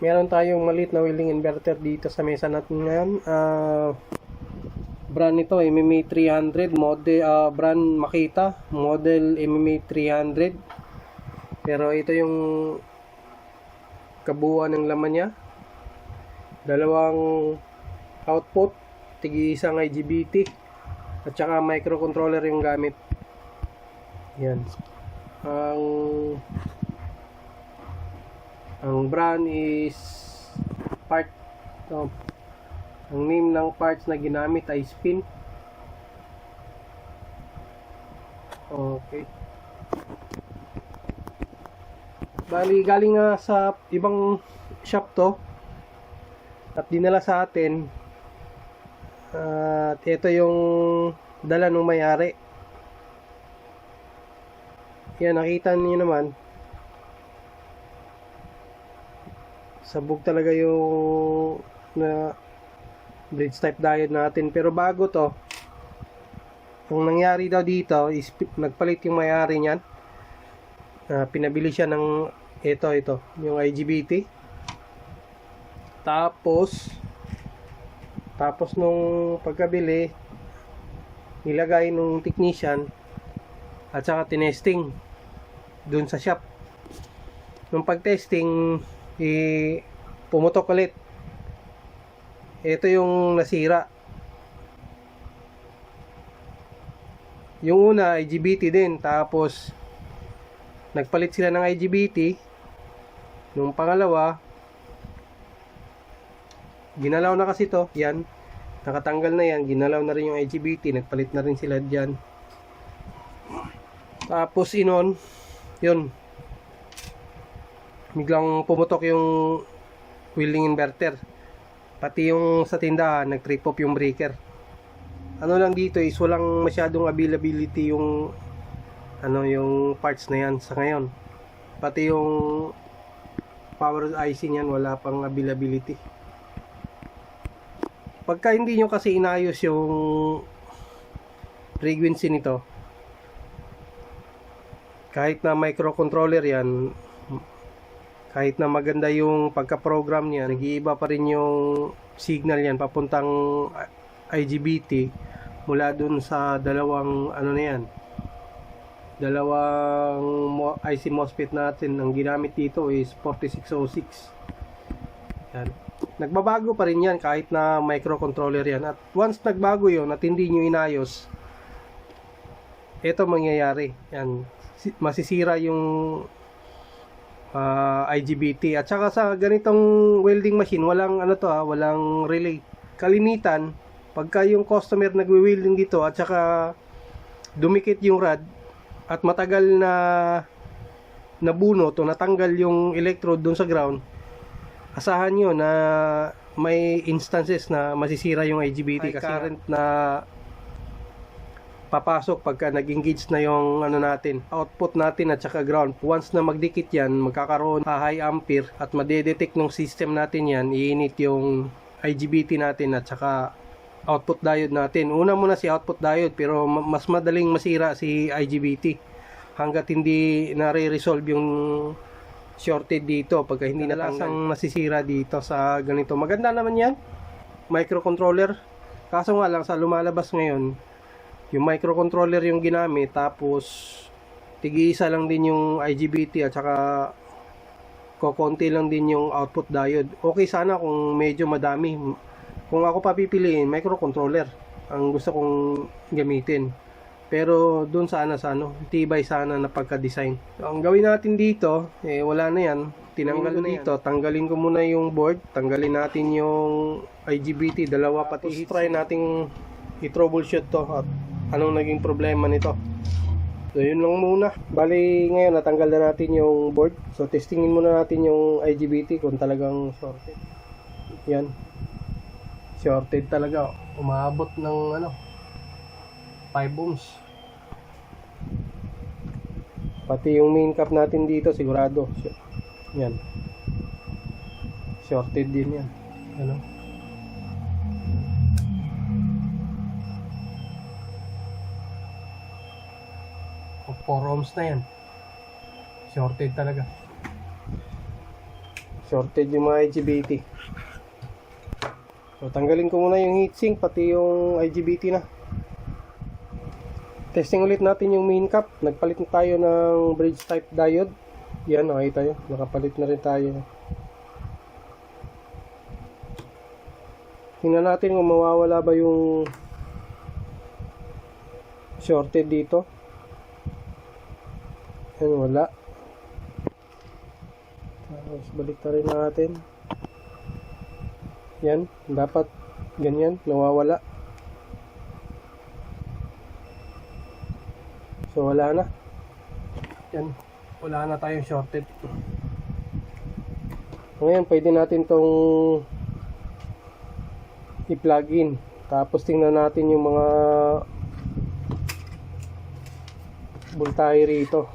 Meron tayong maliit na welding inverter dito sa mesa natin ngayon. Brand nito MMA 300, model brand Makita, model MMA 300. Pero ito yung kabuuan ng laman niya. Dalawang output, tig-isang IGBT at saka microcontroller yung gamit. Yan. Ang brand is part. Ang name ng parts na ginamit ay Spin. Okay. Bali, galing nga sa ibang shop to at dinala sa atin. At ito yung dala ng may-ari. Yan, nakita niyo naman. Sabog talaga yung na bridge type diode natin. Pero bago to, ang nangyari daw dito is nagpalit yung may-ari niyan. Pinabili siya ng ito, yung IGBT. Tapos nung pagkabili, nilagay nung technician at saka tinesting dun sa shop. Nung pag-testing, pumutok ulit. Ito yung nasira. Yung una, IGBT din. Tapos, nagpalit sila ng IGBT. Nung pangalawa, ginalaw na kasi to. Yan. Nakatanggal na yan. Ginalaw na rin yung IGBT. Nagpalit na rin sila dyan. Tapos, yun. Biglang pumutok yung welding inverter. Pati yung sa tindahan, nag-trip off yung breaker. Ano lang dito is walang masyadong availability yung yung parts na yan sa ngayon. Pati yung power IC niyan wala pang availability. Pagka hindi nyo kasi inayos yung frequency nito, kahit na microcontroller yan, kahit na maganda yung pagka-program niya, nag-iiba pa rin yung signal yan papuntang IGBT mula dun sa dalawang dalawang IC MOSFET natin. Ang ginamit dito is 4606. Yan. Nagbabago pa rin yan kahit na microcontroller yan. At once nagbago yun at hindi nyo inayos, ito mangyayari. Yan. Masisira yung IGBT. At saka sa ganitong welding machine, walang walang relay. Kalimitan, pagka yung customer nagwe-welding dito at saka dumikit yung rod at matagal na nabunot o natanggal yung electrode dun sa ground, asahan nyo na may instances na masisira yung IGBT kasi current na papasok pagka nag-engage na yung output natin at saka ground. Once na magdikit yan, magkakaroon high ampere at madedetect ng system natin yan, iinit yung IGBT natin at saka output diode natin. Una muna si output diode, pero mas madaling masira si IGBT hanggat hindi nare-resolve yung shorted dito pagka hindi nalasang nasisira dito sa ganito. Maganda naman yan, microcontroller. Kaso nga lang sa lumalabas ngayon, yung microcontroller yung ginamit, tapos tig-isa lang din yung IGBT at saka kokonti lang din yung output diode. Okay sana kung medyo madami. Kung ako papipiliin, microcontroller ang gusto kong gamitin. Pero dun sana tibay sana na pagka-design. So, ang gawin natin dito, wala na yan. Tinanggal na dito. Tanggalin ko muna yung board. Tanggalin natin yung IGBT. Dalawa pati. Try nating i-troubleshoot to at anong naging problema nito. So yun lang muna. Bali ngayon natanggal na natin yung board. So testingin muna natin yung IGBT kung talagang shorted. Yan. Shorted talaga. Umabot ng 5 ohms. Pati yung main cap natin dito sigurado. Yan. Shorted din yan. 4 ohms na yan. Shorted talaga. shorted yung mga IGBT. So tanggalin ko muna yung heatsink pati yung IGBT na. Testing ulit natin yung main cap. Nagpalit na tayo ng bridge type diode. Yan, okay tayo. Nakapalit na rin tayo. Tingnan natin kung mawawala ba yung shorted dito. Yan, wala. Tapos balik na rin natin. Yan, dapat ganyan, nawawala. So wala na. Yan, wala na tayong shorted. Ngayon, pwede natin tong i-plug in. Tapos tingnan natin yung mga voltahe rito.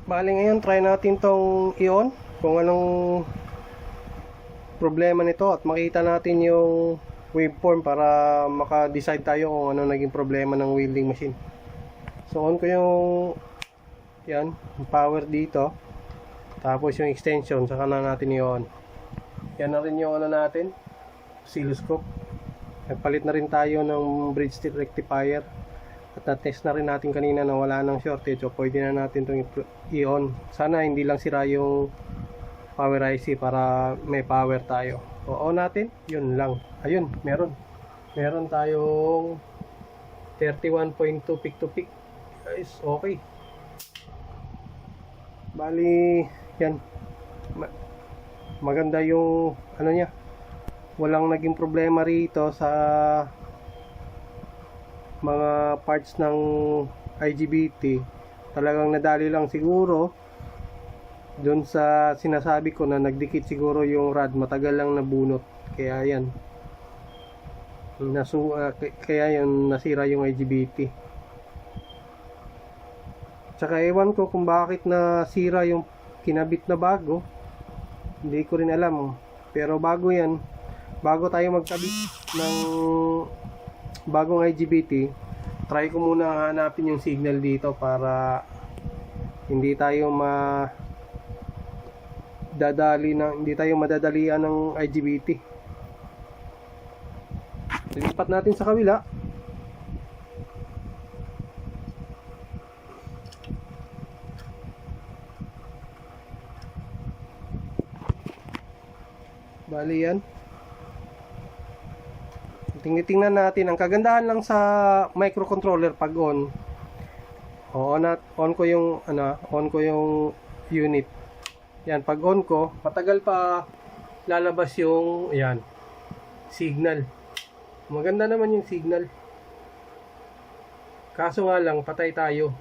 Bali ngayon, try natin tong i-on kung anong problema nito at makita natin yung waveform para maka-decide tayo kung ano naging problema ng welding machine. So on ko yung yan, yung power dito. Tapos yung extension, saka na natin i-on. Yan na rin yung ano natin, oscilloscope. Nagpalit na rin tayo ng bridge rectifier. At na-test na rin natin kanina na wala ng shortage. So pwede na natin itong i-on. Sana hindi lang sira yung power IC para may power tayo. So on natin, yun lang. Ayun, meron tayong 31.2 peak to peak. Guys, okay. Bali, yan. Maganda yung ano niya. Walang naging problema rito sa mga parts ng IGBT. Talagang nadali lang siguro doon sa sinasabi ko na nagdikit siguro yung rod, matagal lang nabunot. Kaya yan. Kaya yan nasira yung IGBT. Tsaka ewan ko kung bakit nasira yung kinabit na bago. Hindi ko rin alam. Pero bago yan, bago tayo magkabit ng bagong IGBT, try ko muna hanapin yung signal dito para hindi tayo hindi tayo madadalian ng IGBT. Lilipat natin sa kabila. Bali yan. Tingnan natin. Ang kagandahan lang sa microcontroller pag on. On ko yung unit. Yan, pag on ko, matagal pa lalabas yung signal. Maganda naman yung signal. Kaso nga lang, patay tayo.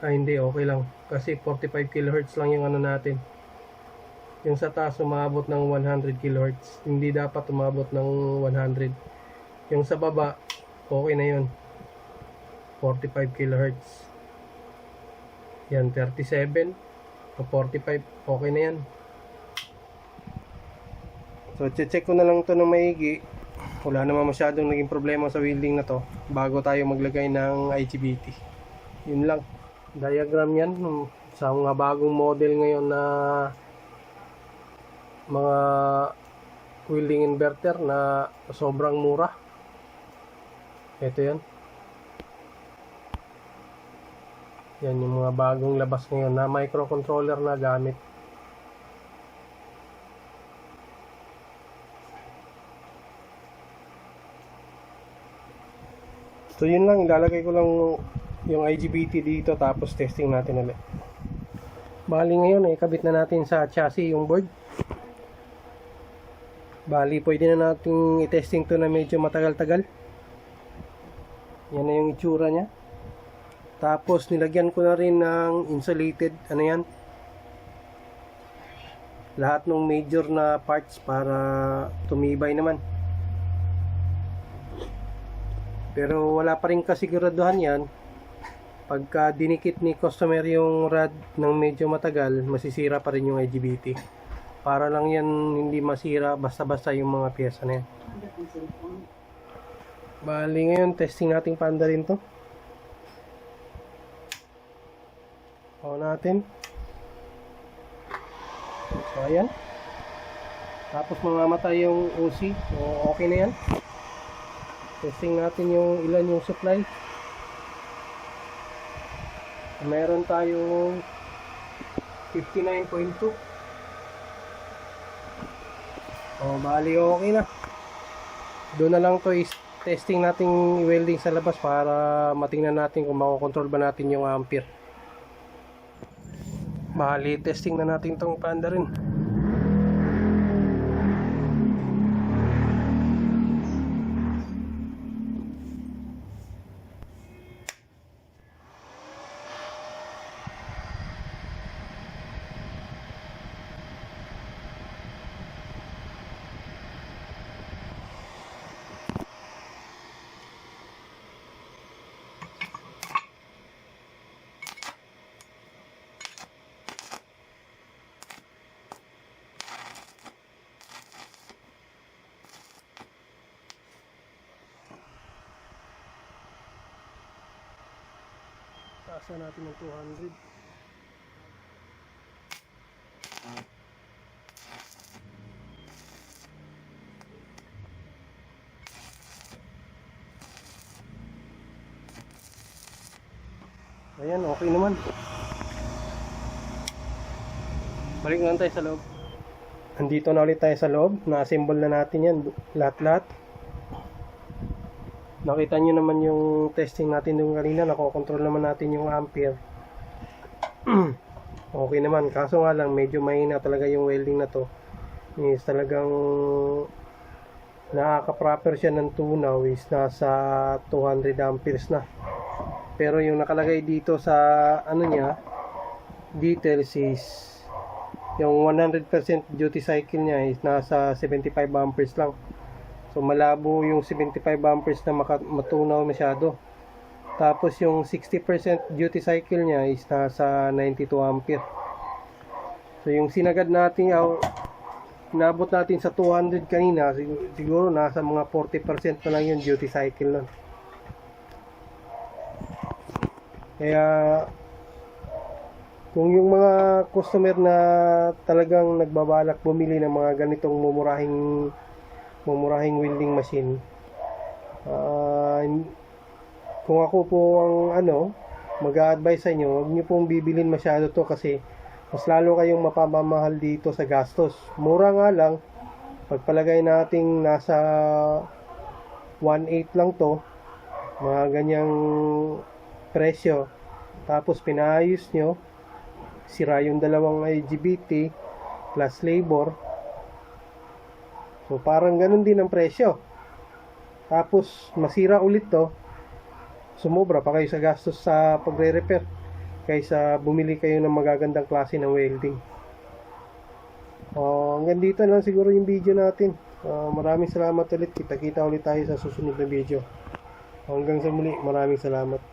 Hindi, okay lang. Kasi 45 kHz lang yung ano natin. Yung sa taas umabot ng 100 kHz. Hindi dapat umabot ng 100. Yung sa baba, okay na yun. 45 kHz. Yan, 37 o 45. Okay na yan. So, check ko na lang to ng maigi. Wala naman masyadong naging problema sa welding na to bago tayo maglagay ng IGBT. Yun lang. Diagram yan. Sa mga bagong model ngayon na mga welding inverter na sobrang mura. Ito yan. Yan yung mga bagong labas ngayon na microcontroller na gamit. So yun lang, ilalagay ko lang yung IGBT dito tapos testing natin ulit. Bali ngayon ikabit na natin sa chassis yung board. Bali pwede na natin i-testing to na medyo matagal-tagal. Yan na yung itsura nya. Tapos nilagyan ko na rin ng insulated lahat ng major na parts para tumibay naman. Pero wala pa rin kasiguraduhan yan. Pagka dinikit ni customer yung rod ng medyo matagal, masisira pa rin yung IGBT. Para lang yan hindi masira basta-basta yung mga pyesa na yan. Bali ngayon, testing nating panda rin to. On natin. So ayan. Tapos mamamatay yung OC. So okay na yan. Testing natin yung ilan yung supply. Meron tayong 59.2. O bali okay na. Doon na lang to is testing natin welding sa labas para matingnan natin kung makokontrol ba natin yung ampere. Bali testing na natin tong panda rin. Taasan natin ng 200. Ayan, okay naman. Balik naman tayo sa loob. Andito na ulit tayo sa loob. Na-assemble na natin yan. Lahat-lahat. Nakita nyo naman yung testing natin doon kanina. Nakokontrol naman natin yung ampere. Okay naman. Kaso nga lang, medyo mahina talaga yung welding na to. Is talagang nakaka-proper siya ng tunaw is nasa 200 amperes na. Pero yung nakalagay dito sa ano niya, details is yung 100% duty cycle niya is nasa 75 amperes lang. So malabo yung 75 amperes na matunaw masyado. Tapos yung 60% duty cycle niya is nasa 92 ampere. So yung sinagad natin, nabot natin sa 200 kanina, siguro nasa mga 40% na lang yung duty cycle nun. Kaya kung yung mga customer na talagang nagbabalak bumili ng mga ganitong mumurahing welding machine, kung ako po ang mag-a-advise sa inyo, huwag niyo pong bibilin masyado to kasi mas lalo kayong mapamamahal dito sa gastos. Mura nga lang, pagpalagay nating nasa 1.8 lang to, mga ganyang presyo, tapos pinaayos nyo, sira yung dalawang IGBT plus labor, so parang ganun din ang presyo, tapos masira ulit to, sumobra pa kayo sa gastos sa pagre-repair kaysa bumili kayo ng magagandang klase ng welding. Hanggang dito lang siguro yung video natin. Maraming salamat ulit. Kita-kita ulit tayo sa susunod na video. Hanggang sa muli, maraming salamat.